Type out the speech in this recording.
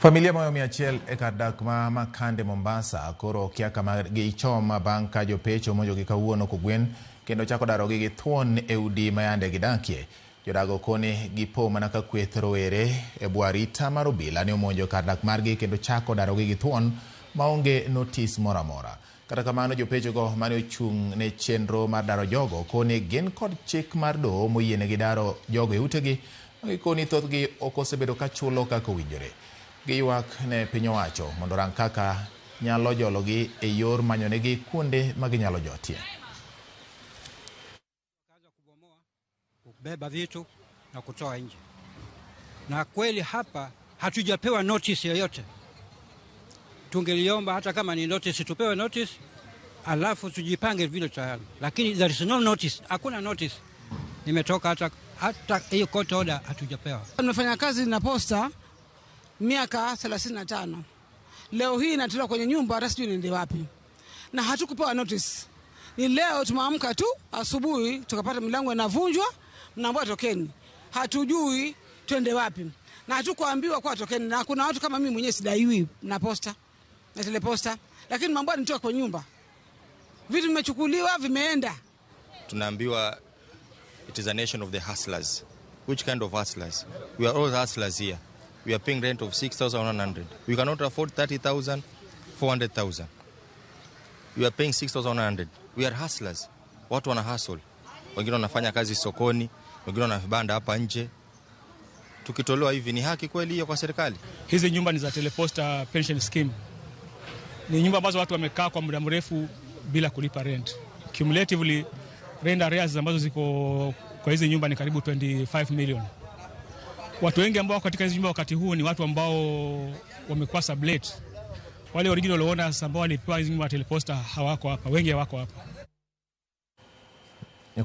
Familia moyo 100 e kar dak ma Makande, Mombasa, koro kia kama gichom bang' ka jopecho omonjogi kawuono kogwen kendo chako darogi gi thuon e udi ma yande gidakie. Jodago koni gipo mana ka kweth rowere e bwo arita mar obila ne omonjo kar dak margi kendo chako darogi gi thuon maonge notis moro amora. Kata kamano, jopechogo mane ochung' ne chenro mar daro jogo koni gin kod chik mar doho moyienegi daro jogo e utegi ma gikoni thothgi ok osebedo ka chulo kaka owinjore. Giywak ne piny owacho mondo orang kaka nyalo jologi e yor manyonegi kuonde ma ginyalo jotie. Kubeba vitu na kutoa nje. Na kweli hapa hatujapewa notice yoyote. Tungeliomba hata kama ni notice, tupewe notice alafu tujipange vile tayari, lakini there is no notice, hakuna notice nimetoka, hata hiyo court order hatujapewa. Nimefanya kazi na posta miaka 35. Leo hii natolewa kwenye nyumba, hata sijui niende wapi, na hatukupewa notice. Ni leo tumeamka tu asubuhi tukapata milango inavunjwa, mnaambiwa tokeni, hatujui twende wapi na hatukuambiwa kwa tokeni. Na kuna watu kama mimi mwenyewe sidaiwi na posta na teleposta, lakini mambo nitoka kwa nyumba, vitu vimechukuliwa, vimeenda. Tunaambiwa it is a nation of the hustlers. Which kind of hustlers? We are all hustlers here. We are paying rent of 6,100. We cannot afford 30,000, 400,000. We are paying 6,100. We are hustlers. Watu wana hustle. Wengine wanafanya kazi sokoni, wengine wana vibanda hapa nje. Tukitolewa hivi, ni haki kweli hiyo kwa serikali? Hizi nyumba ni za Teleposta Pension Scheme. Ni nyumba ambazo watu wamekaa kwa muda mrefu bila kulipa rent. Cumulatively, rent arrears ambazo ziko kwa hizi nyumba ni karibu 25 million. Watu wengi ambao wako katika hizi nyumba wakati huu ni watu ambao wamekuwa sublet. Wale original owners ambao walipewa hizi nyumba ya Teleposta hawako hapa, wengi hawako hapa.